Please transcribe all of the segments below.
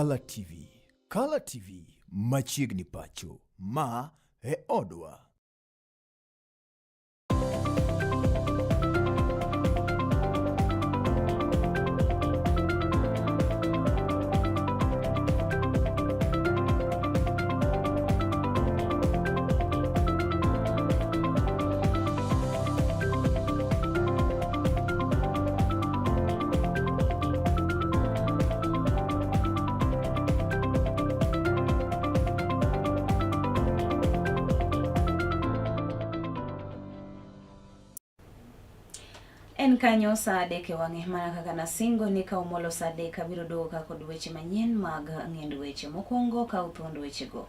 Kala TV. Kala TV machiegni pacho. Ma e odwa. En kanyo saa adek e wang'e mana kaka nasingo ni ka omolo saa adek abiro duogo ka kod weche manyien mag ng'end weche. Mokwongo kaw thuond wechego.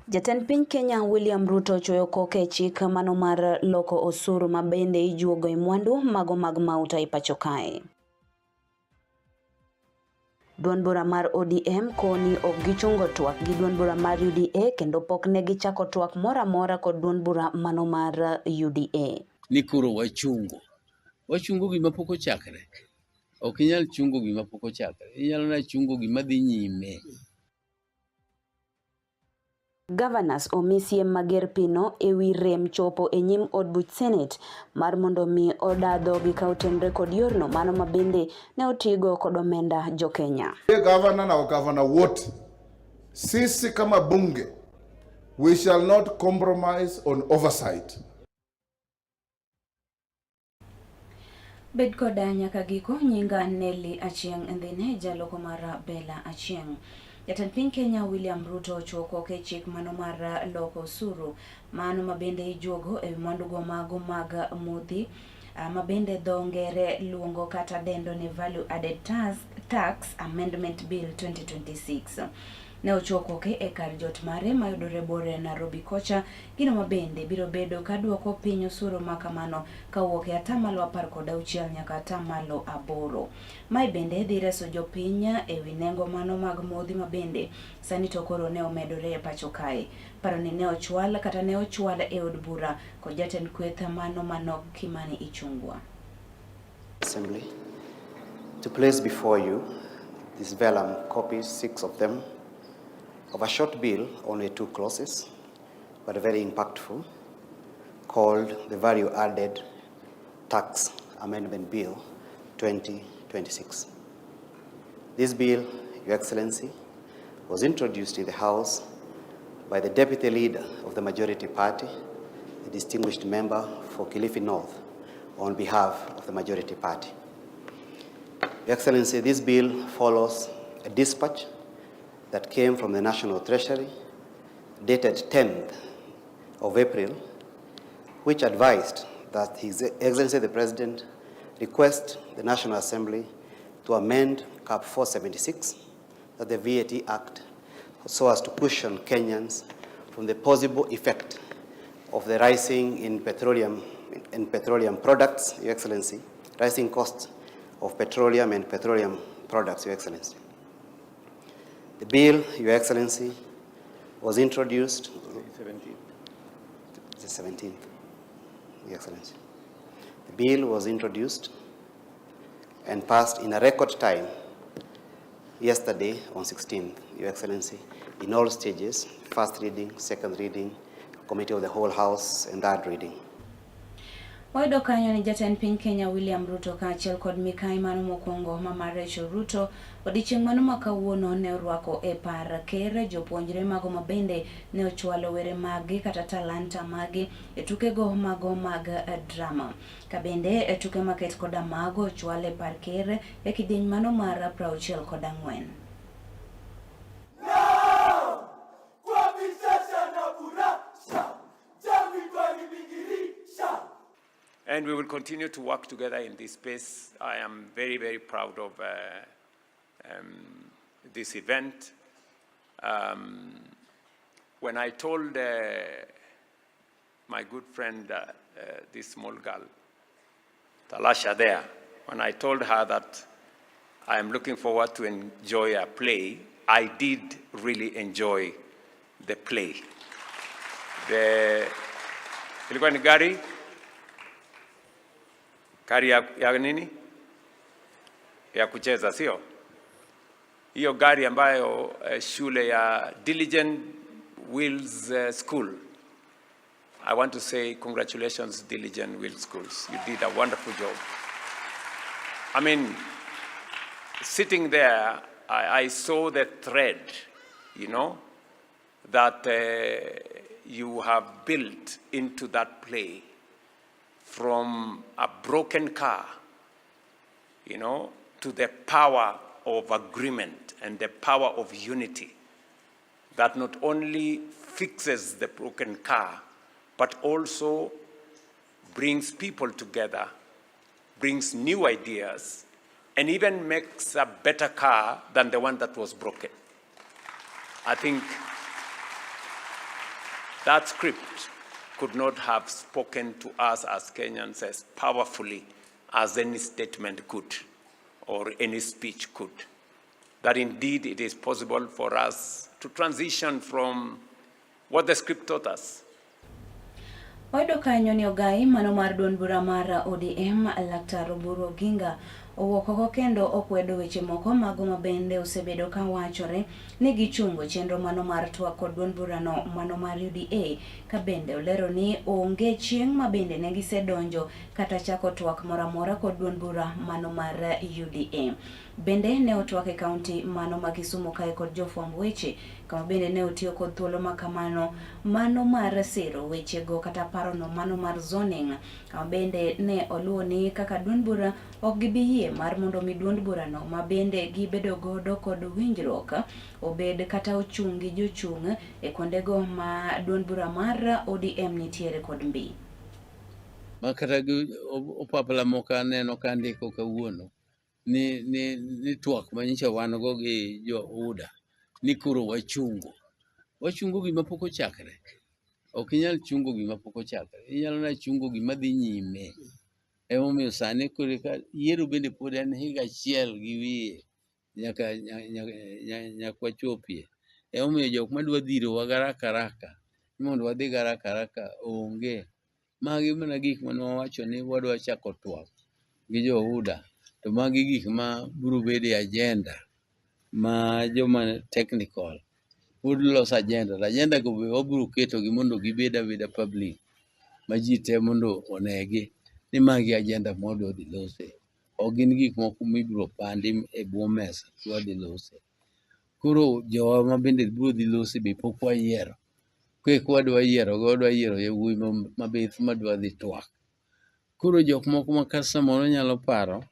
Jatend piny Kenya William Ruto ochuoyo koke e chik mano mar loko osuru ma bende ijuogo e mwandu mago mag mauta e pacho kae. Duond bura mar ODM koni ok gichungo twak gi duond bura mar UDA kendo pok ne gichako twak moro amora kod duond bura mano mar UDA. Ni koro wachungo. Wachungo gima pok ochakre. Ok inyal chungo gima pok ochakre. Inyalo na chungo gima dhi nyime. Governors omi siem mager pino ewi rem chopo e nyim od buch Senate mar mondo mi oda dhogi ka otenre kod yorno mano ma bende ne otigo kod omenda jo-Kenya. Gavana na wagavana wote, sisi kama bunge, we shall not compromise on oversight. Bed koda nyaka giko, nyinga Nelly Achieng' Ndhine, jaloko mar Bella Achieng'. Jatend piny Kenya William Ruto ochuo koke e chik mano mar loko osuru mano ma bende ijuogo e wi mwandugo mago mag modhi ma bende dho ngere luongo kata dendo ni Value Added Tax, Tax Amendment Bill 2026. Ne ochuo koke e kar jot mare mayudore bore Nairobi kocha, gino ma bende biro bedo ka duoko piny osuru ma kamano kawuok e atamalo 16 nyaka atamalo 8. Mae bende dhi reso jopiny e wi nengo mano mag modhi ma bende sani to koro ne omedore e pacho kae. Paro ni ne ochwal kata ne ochwal e od bura kod jatend kweth mano manok Kimani Ichung'wa. Assembly to place before you this vellum copies, 6 of them, of a short bill, only 2 clauses, but very impactful, called the Value Added Tax Amendment Bill 2026. This bill, Your Excellency, was introduced in the House by the Deputy Leader of the Majority Party, the distinguished member for Kilifi North, on behalf of the Majority Party. Your Excellency, this bill follows a dispatch that came from the National Treasury dated 10th of April, which advised that His Excellency the President request the National Assembly to amend Cap 476, that the VAT Act, so as to cushion Kenyans from the possible effect of the rising in petroleum products, Your Excellency, rising costs of petroleum and petroleum products, Your Excellency. The bill, Your Excellency, was introduced the 17th, Your Excellency. The bill was introduced and passed in a record time yesterday on 16th, Your Excellency, in all stages, first reading, second reading, committee of the whole House, and third reading. Wayudo kanyo ni jatend piny Kenya William Ruto kaachiel kod mikai mano mokwongo Mama Rachel Ruto odiechieng' mano ma kawuono ne orwako e par ker jopuonjre mago ma bende ne ochwalo were maggi kata talanta maggi e tukego mago mag drama. Ka bende e tuke maket koda mago ochwal e par ker e kidieny mano mar 64. And we will continue to work together in this space. I am very, very proud of this event. When I told my good friend, this small girl, Talasha there, when I told her that I am looking forward to enjoy a play, I did really enjoy the play. The, ilikuwa ni gari? Gari ya nini? ya kucheza, sio? Hiyo gari ambayo shule ya Diligent Wheels School. I want to say congratulations, Diligent Wheels Schools. You did a wonderful job. I mean, sitting there, I saw the thread that you have built into that play from a broken car to the power of agreement and the power of unity that not only fixes the broken car, but also brings people together, brings new ideas, and even makes a better car than the one that was broken. I think that script could not have spoken to us as Kenyans as powerfully as any statement could or any speech could. That indeed it is possible for us to transition from what the script taught us. Wayudo kanyo ni ogai mano mar duond bura mar ODM, Laktar Oburu Oginga, owuok oko kendo okwedo weche moko mago ma bende osebedo ka wachore ni gichungo chenro mano mar twak kod duond burano mano mar UDA, ka bende olero ni onge chieng' ma bende ne gisedonjo kata chako twak moro amora kod duond bura mano mar UDA. Bende ne otwak e kaunti mano ma Kisumu kae kod jofwamb weche, kama bende ne otiyo kod thuolo ma kamano mano mar siro wechego kata parono mano mar zoning, kama bende ne oluwo ni kaka duond bura ok gibi yie mar mondo mi duond burano ma bende gibedo godo kod winjruok obed kata ochung' gi jochung' e kuondego ma duond bura mar ODM nitiere kod mbi. Ma kata gi opapla moko aneno ka ndiko kawuono ni twak manyicha wan go gi jo UDA ni koro wachungo. Wachungo gima pok ochakre. Ok inyal chungo gima pok ochakre. Inyalo na chungo gima dhi nyime. Emomiyo sani koro ka yiero bende pod en higa achiel gi wiye nyaka wachopie. Emomiyo jok madwa dhirowa gi haraka haraka ni mondo wadhi gi haraka haraka onge. Magi mana gik mane wawacho ni wadwa chako twak gi jo UDA. To magi gik ma biro bedo e agenda ma joma technical pod loso agenda. To agenda go be wabiro ketogi mondo gibed abeda public ma ji te mondo onegi ni magi agenda ma wadwa dhi lose. Ok gin gik moko mibiro pandi e bwo mesa to wadhi lose. Koro jowa ma bende biro dhi lose be pok wayiero. Kek wadwa yiero go, wadwa yiero yawuoyi mabith madwa dhi twak. Koro jok moko ma ka samoro nyalo paro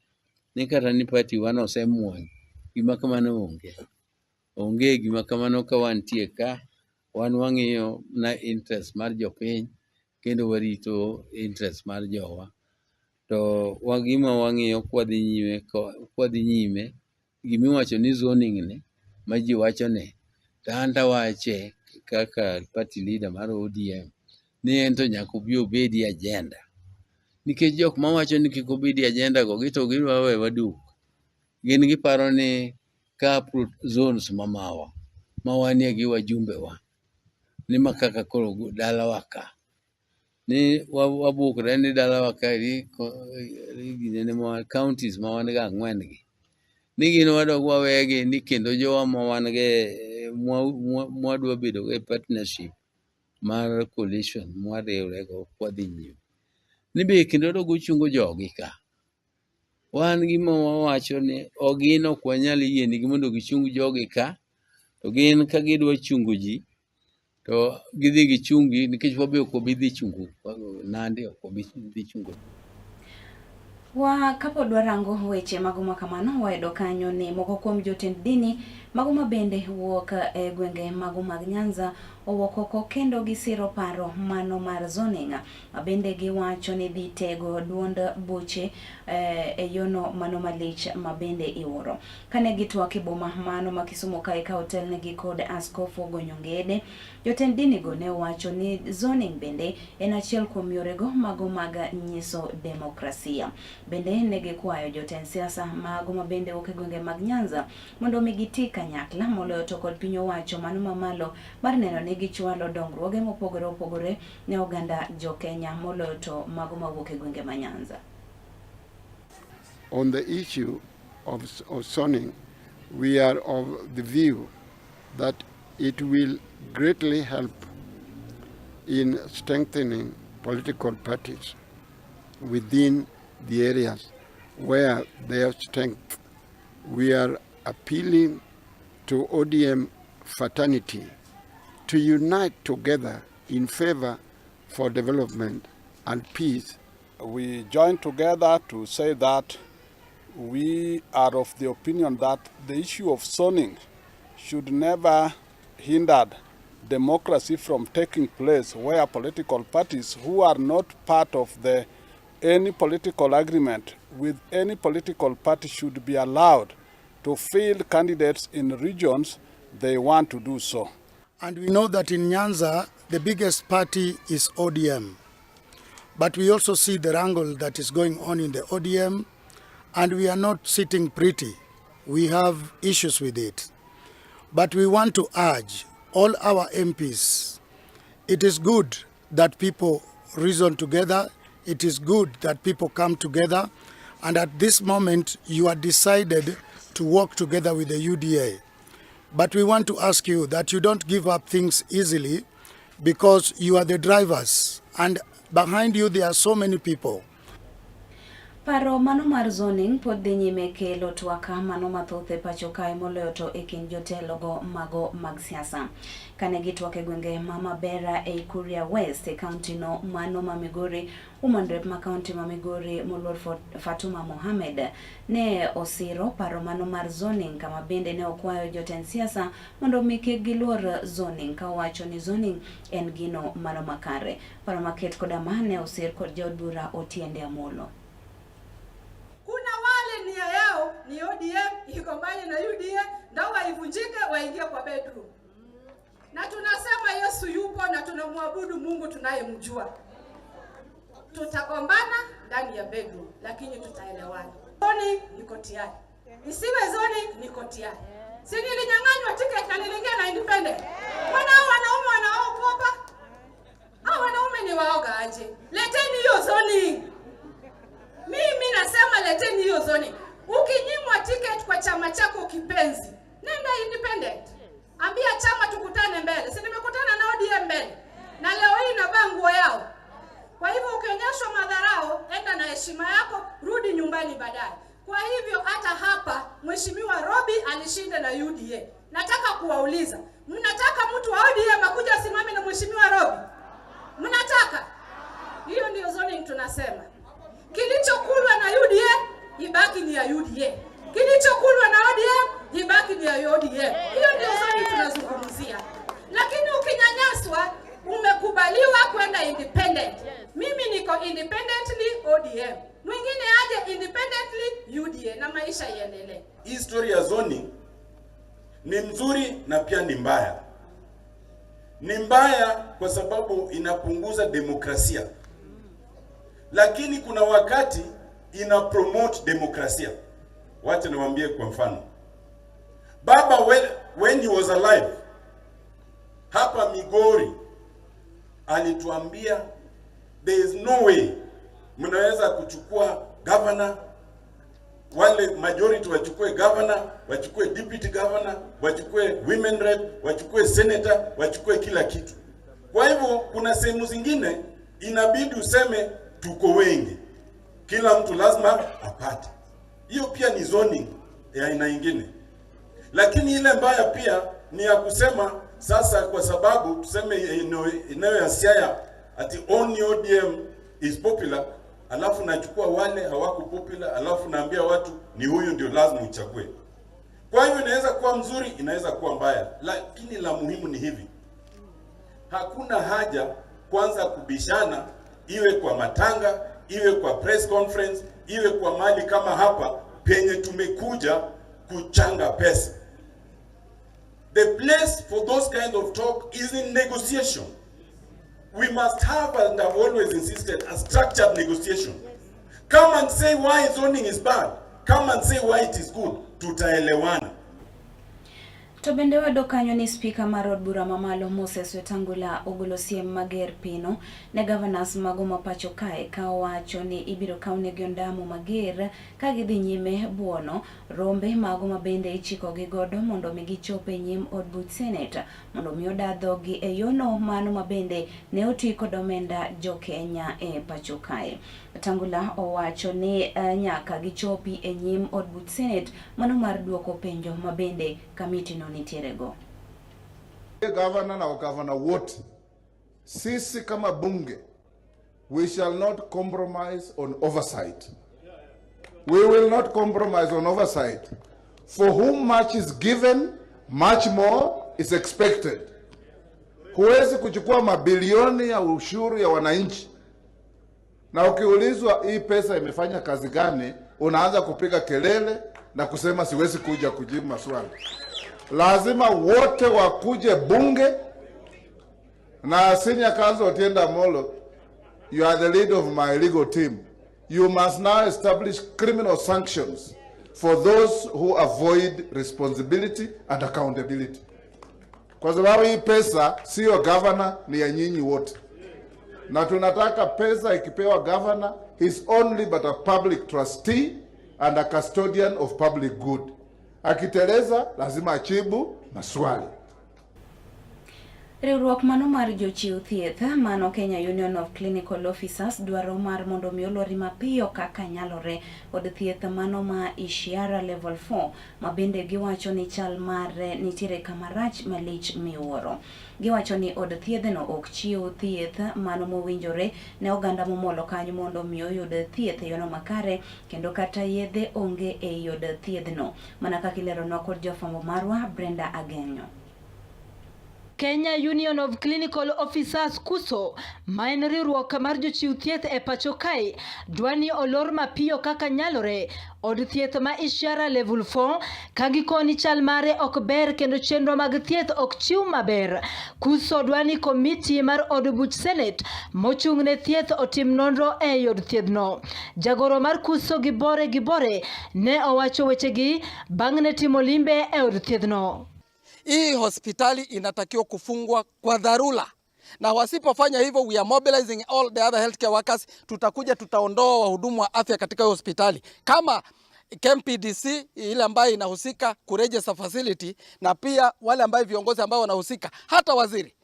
ni kata ni party wa nosemuony, gima kamano onge. Onge gima kamano ka wantie ka, wan wang'iyo na interest mar jopiny kendo warito interest mar jowa. To gima wang'iyo kwadhi nyime, gimiwacho ni zoning ni ma ji wacho ni, to an tawache kaka party leader mar ODM ni en to nyaka obi obedi e agenda. Nikech jok mawacho ni kik obedi e agenda go to gidwa wewa duk. Gin giparo ni ka zones mamawa ma wanie gi wajumbe wa ni ma kaka koro dalawa ka ni wabukre ni dalawa ka eri ginene ma counties ma wan go ang'wen gi ni gin wadok wawegi ni kendo jowa ma wan go mwadwa bedo go e partnership mar coalition mwariwre go kwadhi nyime ni be kendo wadok wachungo jogi ka. Wan gima wawacho ni ok gin ok wanyal yienegi mondo gichung jogi ka, to gin ka gidwa chungo ji to gidhi gichungi nikech wabe ok wabi dhi chungo Nandi, ok wabi dhi chungo. Wa kapod warango weche mago ma kamano, wayudo kanyo ni moko kuom jotend dini mago ma bende wuok e gwenge mago mag Nyanza owuok oko kendo gisiro paro mano mar zoning ma bende giwacho ni dhi tego duond buche e yono mano malich ma bende iwuoro. Kane gitwak e boma mano ma Kisumu kae ka otelnegi kod Askofu Ogonyo Ngede, jotend dini go ne owacho ni zoning bende en achiel kuom yorego mago mag nyiso demokrasia. Bende ne gikwayo jotend siasa mago ma bende wuok e gwenge mag Nyanza mondo mi giti kanyakla moloyo to kod piny owacho mano mamalo mar neno ni gichwalo dongruoge mopogore opogore ne oganda jo Kenya moloyo to mago mawuok e gwenge ma Nyanza. On the issue of zoning, we are of the view that it will greatly help in strengthening political parties within the areas where their strength. We are appealing to ODM fraternity to unite together in favor for development and peace. We join together to say that we are of the opinion that the issue of zoning should never hinder democracy from taking place, where political parties who are not part of the any political agreement with any political party should be allowed to field candidates in regions they want to do so. And we know that in Nyanza, the biggest party is ODM. But we also see the wrangle that is going on in the ODM, and we are not sitting pretty. We have issues with it. But we want to urge all our MPs, it is good that people reason together. It is good that people come together. And at this moment, you are decided to work together with the UDA. But we want to ask you that you don't give up things easily, because you are the drivers, and behind you there are so many people. Paro mano mar zoning pod dhi nyime kelo twak mano mathoth e pacho kae, moloyo to e kind jotelogo mago mag siasa. Kane gitwak e gwenge ma Mabera ei Kuria West e kaunti no mano ma Migori, woman rep ma kaunti ma Migori moluor Fatuma Mohamed ne osiro paro mano mar zoning, kama bende ne okwayo jotend siasa mondo mi kik giluor zoning, ka owacho ni zoning en gino mano makare. Paro maket koda ma ne osir kod jaod bura Otiende Amolo. Kuna wale nia yao ni ODM igombane na UDA, ndoa ivunjike, waingie kwa bedroom. Na tunasema Yesu yupo na tunamwabudu Mungu tunayemjua. Tutagombana ndani ya bedroom, lakini tutaelewana. Zoni niko tayari. Isiwe zoni niko tayari. Si nilinyang'anywa ticket na niliingia na independent. Mbona hao wanaume wanaogopa? Hao wanaume ni waoga aje? Leteni hiyo zoni. Mimi nasema leteni hiyo zoni. Ukinyimwa ticket kwa chama chako kipenzi, nenda independent. Ambia chama tukutane mbele. Si nimekutana na ODM mbele. Na leo hii navaa nguo yao. Kwa hivyo ukionyeshwa madharau, enda na heshima yako, rudi nyumbani baadaye. Kwa hivyo hata hapa Mheshimiwa Robi alishinda na UDA. Nataka kuwauliza, mnataka mtu wa ODM akuja asimame na Mheshimiwa Robi? Mnataka? Hiyo ndio zoning tunasema. Kilichokulwa na UDA ibaki ni ya UDA. Kilichokulwa na ODM ibaki ni ya ODM. Hiyo ndio zoning tunazungumzia. Lakini ukinyanyaswa, umekubaliwa kwenda independent. Mimi niko independently ODM. Mwingine aje independently UDA na maisha iendelee. Hii story ya zoning ni mzuri na pia ni mbaya. Ni mbaya kwa sababu inapunguza demokrasia, lakini kuna wakati ina promote demokrasia. Wacha niwaambie kwa mfano, Baba when he was alive hapa Migori alituambia there is no way mnaweza kuchukua governor, wale majority wachukue governor, wachukue deputy governor, wachukue women rep, wachukue senator, wachukue kila kitu. Kwa hivyo kuna sehemu zingine inabidi useme tuko wengi, kila mtu lazima apate. Hiyo pia ni zoning ya aina ingine, lakini ile mbaya pia ni ya kusema sasa, kwa sababu tuseme eneo ya Siaya ati only ODM is popular, alafu nachukua wale hawako popular, alafu naambia watu ni huyu ndio lazima uchague. Kwa hivyo inaweza kuwa mzuri, inaweza kuwa mbaya, lakini la muhimu ni hivi: hakuna haja kwanza kubishana, iwe kwa matanga, iwe kwa press conference, iwe kwa mali kama hapa penye tumekuja kuchanga pesa. The place for those kind of talk is in negotiation. We must have, and I've always insisted, a structured negotiation. Come and say why zoning is bad. Come and say why it is good. Tutaelewana. To bende wayudo kanyo ni spika mar od bura mamalo Moses Wetangula ogolo siem mager pino ne governors mago ma pacho kae ka owacho ni ibiro kawnegi ondamo mager ka gidhi nyime buono rombe mago ma bende ichikogi godo mondo mi gichop e nyim od buch Senate mondo mi oda dhoggi e yono mano ma bende ne oti kod omenda jo-Kenya e pacho kae. Wetangula owacho ni nyaka gichopi e nyim od buch Senate mano mar duoko penjo ma bende kamiti no nitiere go. Gavana na wagavana wote, sisi kama bunge, we shall not compromise on oversight. We will not compromise on oversight. For whom much is given, much more is expected. Huwezi kuchukua mabilioni ya ushuru ya wananchi na ukiulizwa hii pesa imefanya kazi gani, unaanza kupiga kelele na kusema siwezi kuja kujibu maswali. Lazima wote wakuje bunge. Na Senior Counsel Otiende Amollo, you are the lead of my legal team. You must now establish criminal sanctions for those who avoid responsibility and accountability. Kwa sababu hii pesa sio governor, ni ya nyinyi wote. Na tunataka pesa ikipewa governor, he's only but a public trustee and a custodian of public good. Akiteleza lazima ajibu maswali. Riwruok mano mar jochiw thieth mano Kenya Union of Clinical Officers dwaro mar mondo mi olori mapiyo kaka nyalore od thieth mano ma Ishiara Level 4 ma bende giwacho ni chal mare nitiere kama rach malich miwuoro. Giwacho ni od thiedhno ok chiw thieth mano mowinjore ne oganda momolo kanyo mondo mi oyud thieth e yono makare kendo kata yedhe onge ei od thiedhno. Mana kaka ileronwa kod jafwambo marwa Brenda Agenyo. Kenya Union of Clinical Officers KUSO, ma en riwruok mar jochiw thieth e pacho kae, dwa ni olor mapiyo kaka nyalore od thieth ma Ishiara Level 4 ka gikoni chal mare ok ber kendo chenro mag thieth ok chiw maber. KUSO dwa ni komiti mar od buch Senate mochung' ne thieth otim nonro e od thiethno. Jagoro mar KUSO Gibore Gibore ne owacho wechegi bang' ne timo limbe e od thiethno. Hii hospitali inatakiwa kufungwa kwa dharura, na wasipofanya hivyo, we are mobilizing all the other healthcare workers. Tutakuja tutaondoa wahudumu wa afya katika hiyo hospitali kama KMPDC ile ambayo inahusika kuregister facility, na pia wale ambayo viongozi ambao wanahusika, hata waziri.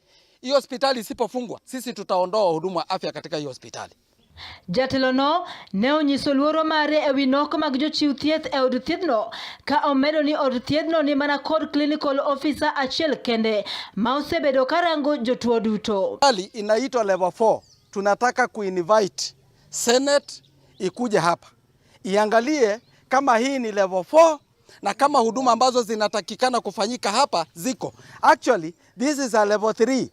Hiyo hospitali isipofungwa, sisi tutaondoa wahudumu wa afya katika hiyo hospitali. Jatelono ne onyiso luoro mare ewi nok mag jochiw thieth e od thiethno ka omedo ni od thiethno ni mana kod clinical officer achiel kende ma osebedo karango jotuo duto. Hospitali inaitwa level 4. Tunataka kuinvite Senate ikuje hapa iangalie kama hii ni level 4 na kama huduma ambazo zinatakikana kufanyika hapa ziko. Actually, this is a level 3.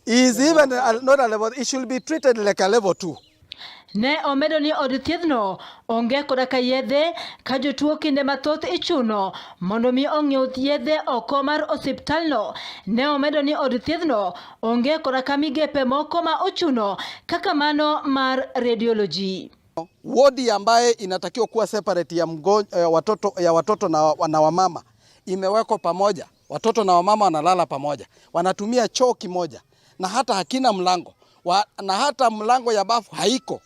Is even not a level, it should be treated like a level 2. Ne omedo ni od thiethno onge koda ka yedhe ka jotuo kinde mathoth ichuno mondo mi ong'iew yedhe oko mar osiptalno. Ne omedo ni od thiethno onge koda ka migepe moko ma ochuno kaka mano mar radiology. Wodi ambaye inatakiwa kuwa separate ya watoto na wamama imewekwa pamoja. Watoto na wamama wanalala pamoja, wanatumia choo kimoja na hata hakina mlango na hata mlango ya bafu haiko.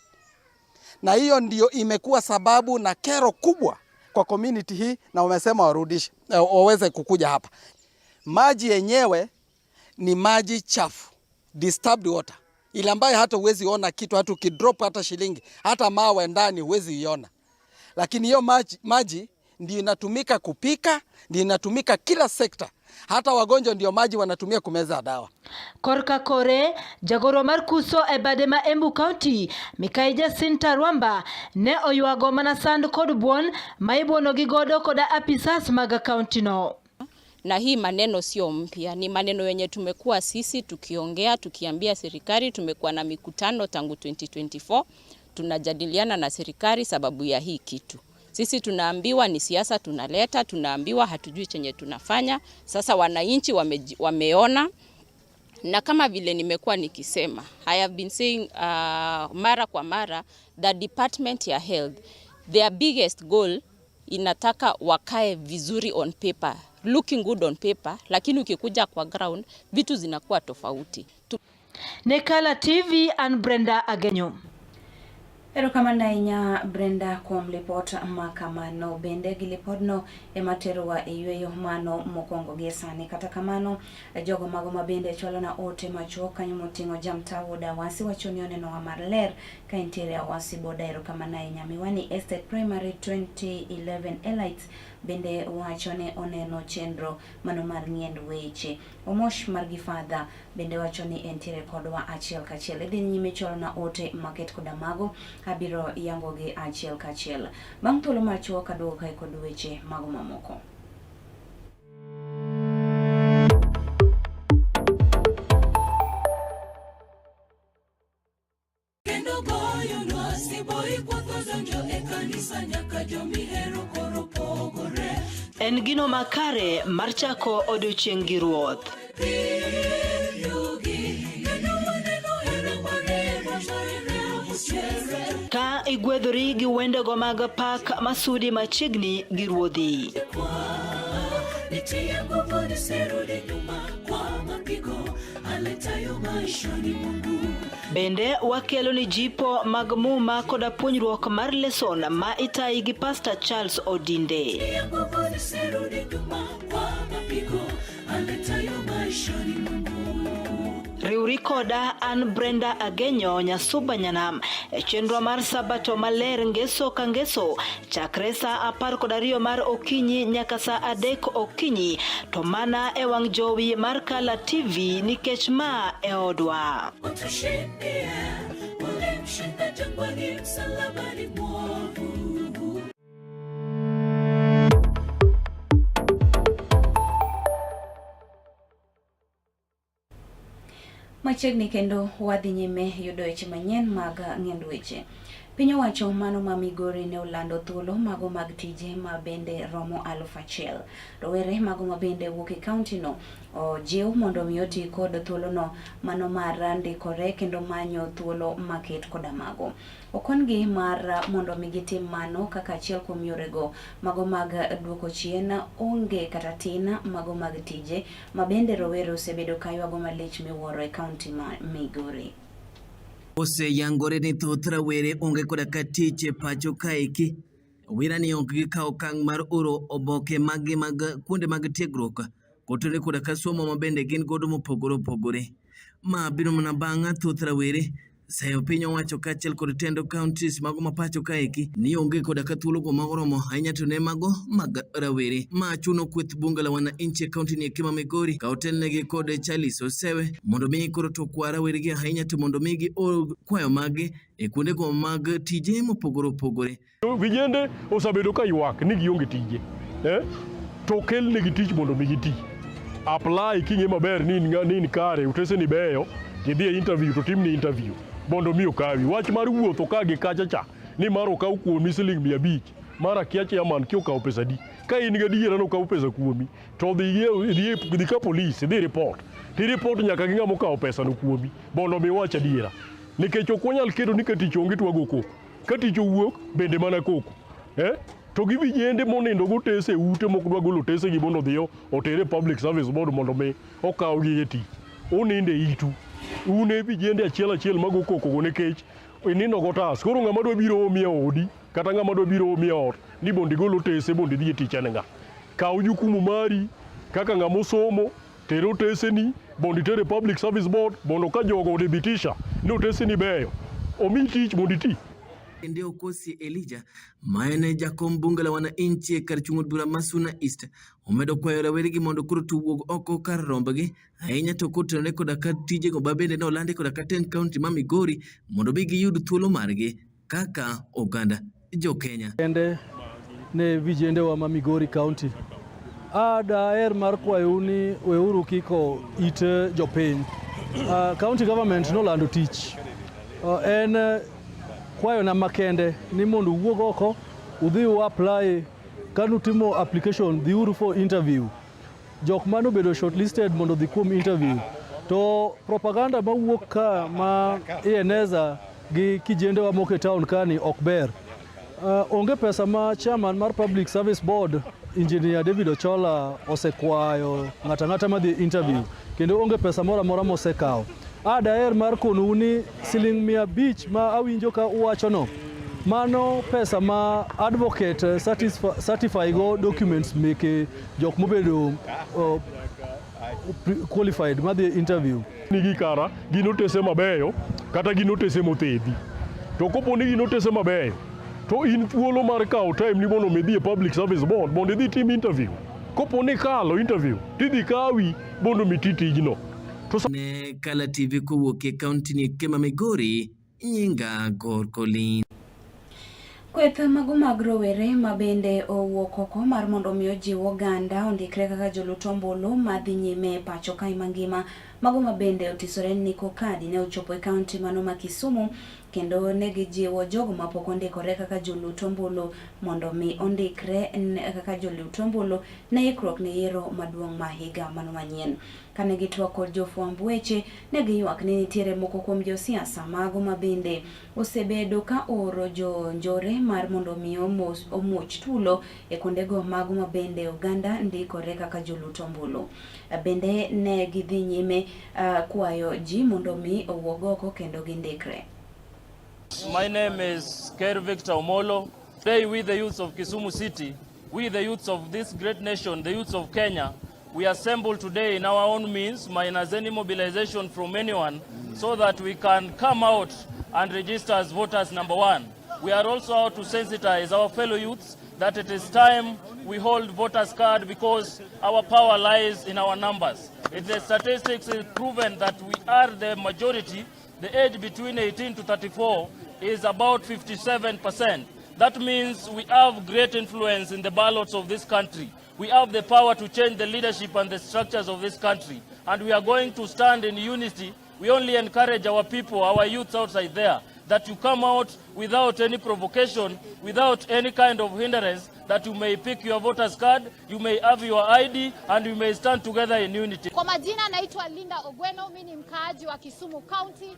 Na hiyo ndio imekuwa sababu na kero kubwa kwa community hii, na wamesema warudishe, waweze kukuja hapa. Maji yenyewe ni maji chafu, disturbed water, ile ambayo hata huwezi ona kitu, hata ukidrop hata shilingi, hata mawe ndani huwezi iona. Lakini hiyo maji ndio inatumika kupika, ndio inatumika kila sekta. Hata wagonjwa ndio maji wanatumia kumeza dawa. Korka kore, jagoro mar KUSO e bade ma Embu County, Mikai Jacinta Rwamba, ne oywago mana sand kod buon ma ibuono gi godo koda apisas mag county no. Na hii maneno sio mpya, ni maneno yenye tumekuwa sisi tukiongea, tukiambia serikali. Tumekuwa na mikutano tangu 2024 tunajadiliana na serikali sababu ya hii kitu. Sisi tunaambiwa ni siasa tunaleta, tunaambiwa hatujui chenye tunafanya. Sasa wananchi wameona, na kama vile nimekuwa nikisema, I have been saying mara kwa mara, the department ya health, their biggest goal inataka wakae vizuri on paper. looking good on paper, lakini ukikuja kwa ground vitu zinakuwa tofauti. Ne Kala TV an Brenda Agenyo. Erokamano ahinya Brenda kuom lipot ma kamano. Bende gi lipodno ema terowa e yueyo mano mokwongo gie sani. Kata kamano, jogo mago ma bende chwalona ote machuok kanyo moting'o Jamta wuod Awasi wacho ni onenowa maler ka entiere Awasi boda. Erokamano ahinya. Miwani Estate Primary 2011 Elites bende wacho ni oneno chenro mano mar ng'iend weche. Omosh mar gi Father bende wacho ni entiere kodwa achiel kachiel. Idhi nyime chwalona ote maket koda mago, abiro yangogi achiel kachiel. Bang' thuolo machuok aduogo kae kod weche mago mamoko. Kendo goyo lwasi boy kwatho donjo e kanisa nyaka jomihero koro pogore. En gino makare mar chako odiochieng' gi Ruoth. Ka igwedhori gi wendego mag pak masudi machiegni gi Ruodhi. Nitie nguvu nisirudi nyuma kwa mapigo aletayo maishani mwangu. Bende wakelo ni jipo mag muma koda puonjruok mar leson ma itayi gi Pastor Charles Odinde. Nitie nguvu nisirudi nyuma kwa mapigo aletayo maishani mwangu. Riwri koda an Brenda Agenyo Nyasuba Nyanam e chenro mar Sabato maler ngeso ka ngeso chakre saa 12 mar okinyi nyaka saa 3 okinyi to mana e wang' jowi mar Kala TV nikech ma e odwa. Utushindie, ulimshinda jangwani, msalabani mwovu. Machiegni kendo wadhi nyime yudo weche manyien mag ng'end weche. Piny owacho mano ma Migori ne olando thuolo mago mag tije ma bende romo 1000. Rowere mago ma bende wuok e kaunti no ojiw mondo mi oti kod thuolono mano mar ndikore kendo manyo thuolo maket koda mago. Okon-gi mar mondo mi gitim mano kaka achiel kuom yorego mago mag duoko chien onge kata tin mago mag tije ma bende rowere osebedo ka ywago malich miwuoro e kaunti ma Migori. Oseyangore ni thoth rawere onge koda ka tich e pacho kaeki. Wira ni ok gikawo okang' mar oro oboke maggi mag kuonde mag tiegruok kotenore koda ka somo ma bende gin godo mopogore opogore. Ma biro mana bang' thoth rawere Sayo piny owacho kaachiel kod tendo counties mago ma pacho kaeki ni onge koda ka thuolo go ma oromo ahinya to ne mago mag rawere. Ma chuno kweth bunge la wananchi e kaunti ni eki ma Migori ka otelnegi kod Charles Osewe mondo mi koro to kwa rawere gi ahinya to mondo mi gi or kwayo maggi e kuonde go mag tije mopogore opogore. Vijende osebedo ka ywak ni gionge tije. To kelnegi tich mondo mi giti. Apply king'e maber ni in kare, oteseni beyo, tidhi e interview to timni interview mondo mi okawi. Wach mar wuotho ka gi kacha cha ni mar okaw kuomi siling 500, mar akia chairman ki okawo pesa adi. Ka in gadiera ni okaw pesa kuomi, to dhi ka polis, idhi report. Ti report nyaka gi ng'ama okawo pesa no kuomi mondo mi wach adiera. Nikech ok wanyal keto ni ka tich onge to wago koko. Ka tich owuok bende mana koko. To gi vijende monindo gotese e ute mok dwa golo otese gi mondo odhi otere Public Service Board mondo mi okaw gi e tich. Unindo e itu. Un e vijende achiel achiel mago koko go nikech inindo gotas. Koro ng'ama dwa biro omi e odi kata ng'ama dwa biro omi e ot ni mondo igol otese mondo idhi e tich en ng'a. Kaw jukumu mari kaka ng'ama osomo, ter oteseni mondo iter e Public Service Board mondo ka jogo odhibitisha ni oteseni beyo, omiyi tich mondo iti. Bende Okosi Elijah ma en jakom bunge la wananchi e kar chung' od bura ma Suna East omedo kwayo raweregi mondo koro to wuog oko kar rombgi ahinya to kotenore koda ka tijego ma bende ne olandi koda ka tend kaunti ma Migori mondo mi giyud thuolo margi kaka oganda jo Kenya. Kende ne vijendewa ma Migori County. Daher mar kwayou ni weuru kiko it jopiny. County government nolando tich. En kwayona makende ni mondo uwuog oko udhi u apply kanutimo application dhiuru for interview. Jok mane obedo shortlisted mondo odhi kuom interview to propaganda mawuok ka ma ieneza gi kijendewa moko e town kani ok ber. Onge pesa ma chairman mar Public Service Board Engineer David Ochola osekwayo ng'ato ang'ata madhi interview kendo onge pesa moro amora mosekawo. A daher mar konou ni siling 500 ma awinjo ka uwachono, mano pesa ma advocate certify go documents meke jok mobedo qualified madhi interview. Nigi kara gin otese mabeyo kata gin otese mothedhi. To kopo ni gin otese mabeyo, to in thuolo mar kawo time ni mondo idhi e Public Service Board mondo idhi itim interview. Kopo ni ikalo interview, tidhi kawi mondo mi ti tijno. To Ne Kala TV kowuok e kaunti ni Kema Migori, nyinga Gor Colin. Kweth mago mag rowere ma bende owuok oko mar mondo mi ojiw oganda ondikre kaka jolut ombulu madhi nyime e pacho kae mangima. Mago ma bende otisore ni Kokadi ne ochopo e kaunti mano ma Kisumu kendo ne gijiwo jogo mapok ondikore kaka jolut ombulu mondo mi ondikre kaka jolut ombulu ne ikruok ne yiero maduong' ma higa mano manyien. Kane gitwak kod jofwamb weche, ne giywak ni nitiere moko kuom josiasa mago ma bende osebedo ka oro jo njore mar mondo mi omuoch tulo e kuondego mago ma bende oganda ndikore kaka jolut ombulu. Bende ne gidhi nyime kwayo ji mondo mi owuog oko kendo gindikre. My name is Ker Victor Omolo. Today we the youths of Kisumu City, we the youths of this great nation, the youths of Kenya, we assemble today in our own means, minus any mobilization from anyone, so that we can come out and register as voters number one. We are also out to sensitize our fellow youths that it is time we hold voters card because our power lies in our numbers. If the statistics is proven that we are the majority, the age between 18 to 34 is about 57%. That means we have great influence in the ballots of this country. We have the power to change the leadership and the structures of this country. And we are going to stand in unity. We only encourage our people, our youths outside there, that you come out without any provocation, without any kind of hindrance, that you may pick your voter's card, you may have your ID, and you may stand together in unity. Kwa majina naitwa Linda Ogweno, mimi ni mkaaji wa Kisumu County.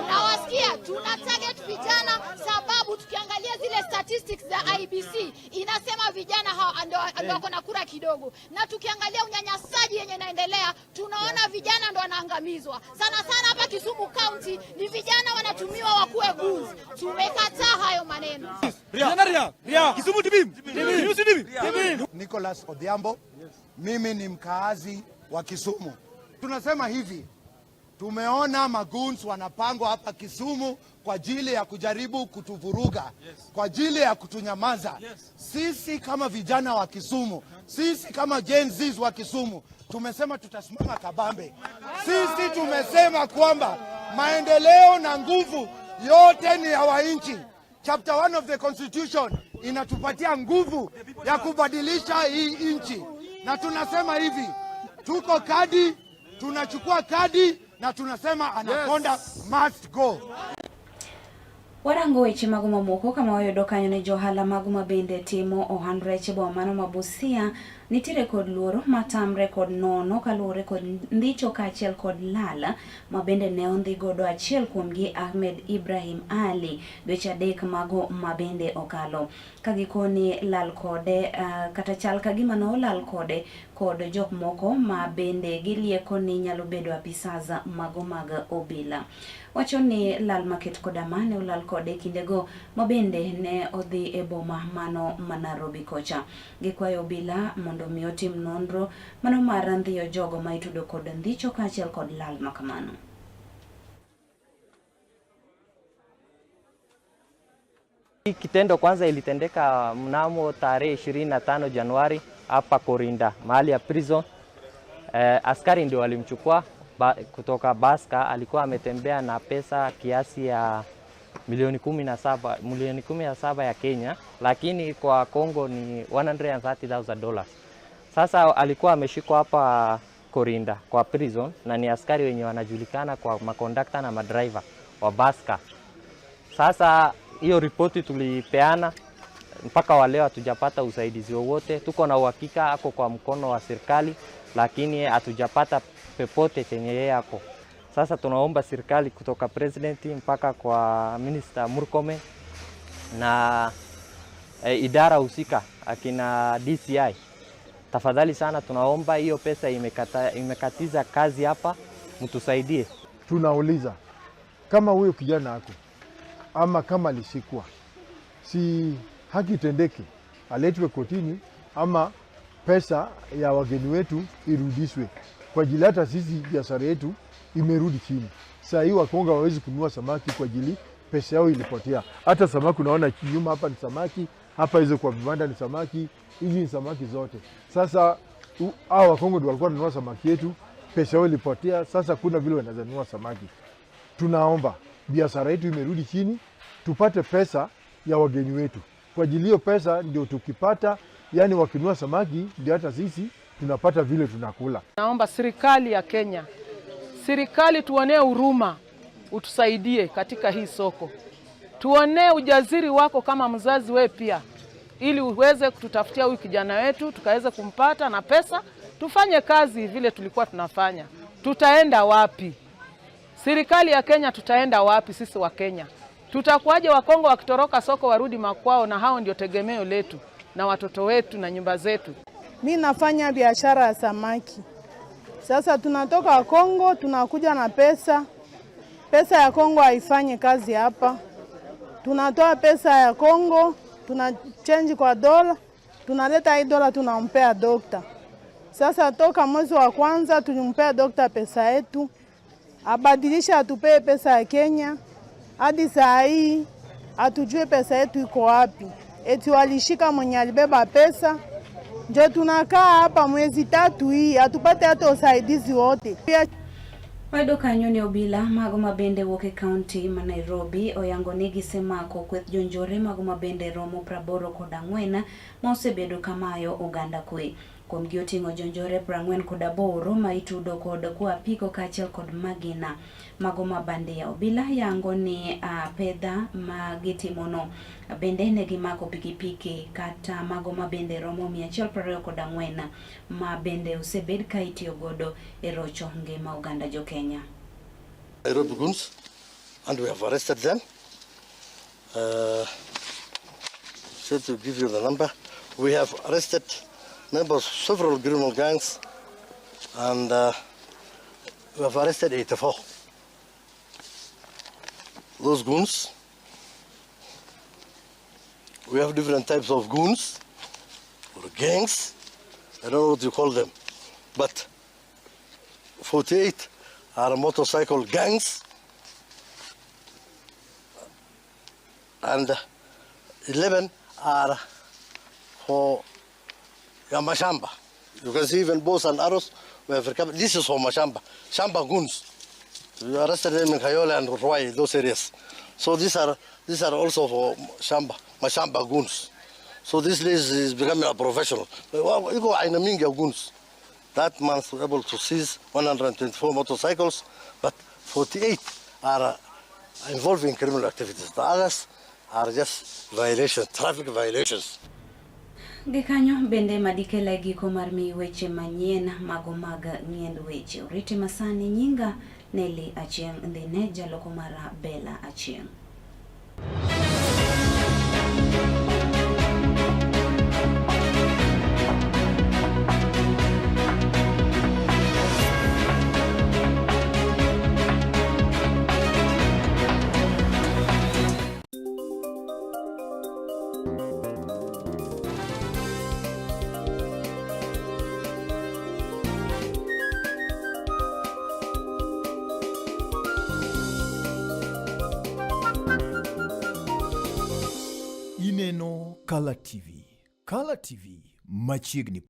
Nawasikia tuna target vijana, sababu tukiangalia zile statistics za IBC inasema vijana hawa ndio wako na kura kidogo, na tukiangalia unyanyasaji yenye inaendelea tunaona vijana ndio wanaangamizwa sana sana. Hapa Kisumu County ni vijana wanatumiwa wakuwe goons. Tumekataa hayo maneno. Nicholas Odhiambo, mimi ni mkaazi wa Kisumu. Tunasema hivi, tumeona magoons wanapangwa hapa Kisumu kwa ajili ya kujaribu kutuvuruga, kwa ajili ya kutunyamaza. Sisi kama vijana wa Kisumu, sisi kama Gen Zs wa Kisumu, tumesema tutasimama kabambe. Sisi tumesema kwamba maendeleo na nguvu yote ni ya wananchi. Chapter 1 of the Constitution inatupatia nguvu ya kubadilisha hii nchi, na tunasema hivi, tuko kadi, tunachukua kadi na tunasema Anaconda must go. Warango weche mago mamoko kama wayudo kanyo ni johala mago mabende timo ohand rech e boma mano ma Busia nitiere kod luoro matamre kod nono kaluwore kod ndicho kaachiel kod lal ma bende ne ondhi godo achiel kuomgi Ahmed Ibrahim Ali dweche 3 mago mabende okalo. Ka gikoni lal kode kata chal ka gima ne olal kode kod jok moko ma bende gilieko ni nyalo bedo apisas mago mag obila. Wacho ni lal maket koda ma ne olal kode kindego ma bende ne odhi e boma mano ma Nairobi kocha. Gikwayo obila mondo mi otim nonro mano mar ndhiyo jogo ma itudo kod ndhicho kaachiel kod lal makamano. Hii kitendo kwanza ilitendeka mnamo tarehe 25 Januari hapa Korinda, mahali ya prison. Askari ndio walimchukua kutoka Baska. Alikuwa ametembea na pesa kiasi ya milioni 17, milioni 17 ya Kenya, lakini kwa Kongo ni $130,000. Sasa alikuwa ameshikwa hapa Korinda kwa prison, na ni askari wenye wanajulikana kwa makondakta na madriver wa Baska. Sasa hiyo ripoti tulipeana, mpaka wa leo hatujapata usaidizi wowote. Tuko na uhakika ako kwa mkono wa serikali, lakini hatujapata popote chenye yeye ako. Sasa tunaomba serikali kutoka president mpaka kwa Minister Murkomen na idara husika akina DCI Tafadhali sana tunaomba hiyo pesa imekatiza kazi hapa, mtusaidie. Tunauliza kama huyo kijana ako ama kama alishikwa, si haki itendeke, aletwe kotini ama pesa ya wageni wetu irudishwe, kwa ajili hata sisi biashara yetu imerudi chini. Saa hii Wakonga hawawezi kununua samaki kwa ajili pesa yao ilipotea. Hata samaki unaona nyuma hapa ni samaki, hapa hizo kwa vibanda ni samaki, hizi ni samaki zote. Sasa hao Wakongo ndio walikuwa wanunua samaki yetu, pesa yao ilipotea. Sasa kuna vile wanaweza nunua samaki. Tunaomba biashara yetu imerudi chini, tupate pesa ya wageni wetu. Kwa ajili hiyo pesa ndio tukipata, yani wakinunua samaki ndio hata sisi tunapata vile tunakula. Naomba serikali ya Kenya, serikali tuonee huruma, utusaidie katika hii soko, tuonee ujasiri wako kama mzazi we pia, ili uweze kututafutia huyu kijana wetu tukaweze kumpata na pesa, tufanye kazi vile tulikuwa tunafanya. Tutaenda wapi? Serikali ya Kenya, tutaenda wapi sisi wa Kenya? Tutakuwaje Wakongo wakitoroka soko warudi makwao, na hao ndio tegemeo letu na watoto wetu na nyumba zetu. Mi nafanya biashara ya samaki. Sasa tunatoka Kongo tunakuja na pesa. Pesa ya Kongo haifanye kazi hapa. Tunatoa pesa ya Kongo, tuna change kwa dola, tunaleta hii dola tunampea dokta. Sasa toka mwezi wa kwanza tulimpea dokta pesa yetu, abadilisha atupee pesa ya Kenya. Hadi saa hii hatujue pesa yetu iko wapi. Eti walishika mwenye alibeba pesa, ndio tunakaa hapa mwezi tatu hii hatupate hata usaidizi wote. Pia Wayudo kanyo ni obila mago mabende wuok e kaunti ma Nairobi oyango ni gisemako kweth jonjore mago mabende romo 84 ma osebedo kamayo oganda kwe. Kuomgi oting'o jonjore 48 ma itudo kod kuo apiko kaachiel kod magina mago ma bandia. Obila yango ni apedha ma gitimono bende ne gimako pikipiki kata mago mabende romo 124 ma bende osebed ka itiyo godo e rocho ngima oganda jo Kenya. Nairobi goons, and we have arrested them. So to give you the number, we have arrested members of several criminal gangs, and we have arrested 84. Those goons, we have different types of goons or gangs, I don't know what you call them, but 48 are motorcycle gangs, and 11 are for Mashamba. You can see even bows and arrows we have recovered. This is for Mashamba, Shamba goons. We arrested them in Kayole and Ruai, those areas. So these are also for Shamba, Mashamba goons. So this list is becoming a professional. You go aina mingi ya goons. That month we were able to seize 124 motorcycles, but 48 are involved in criminal activities. The others are just violations, traffic violations. Gikanyo bende madikela e giko mar miyi weche manyien mago mag ng'iend weche. Orite masani nyinga Nelly Achieng' Ndhine, jaloko mara Bella Achieng'. Ineno Kala TV. Kala TV machiegni.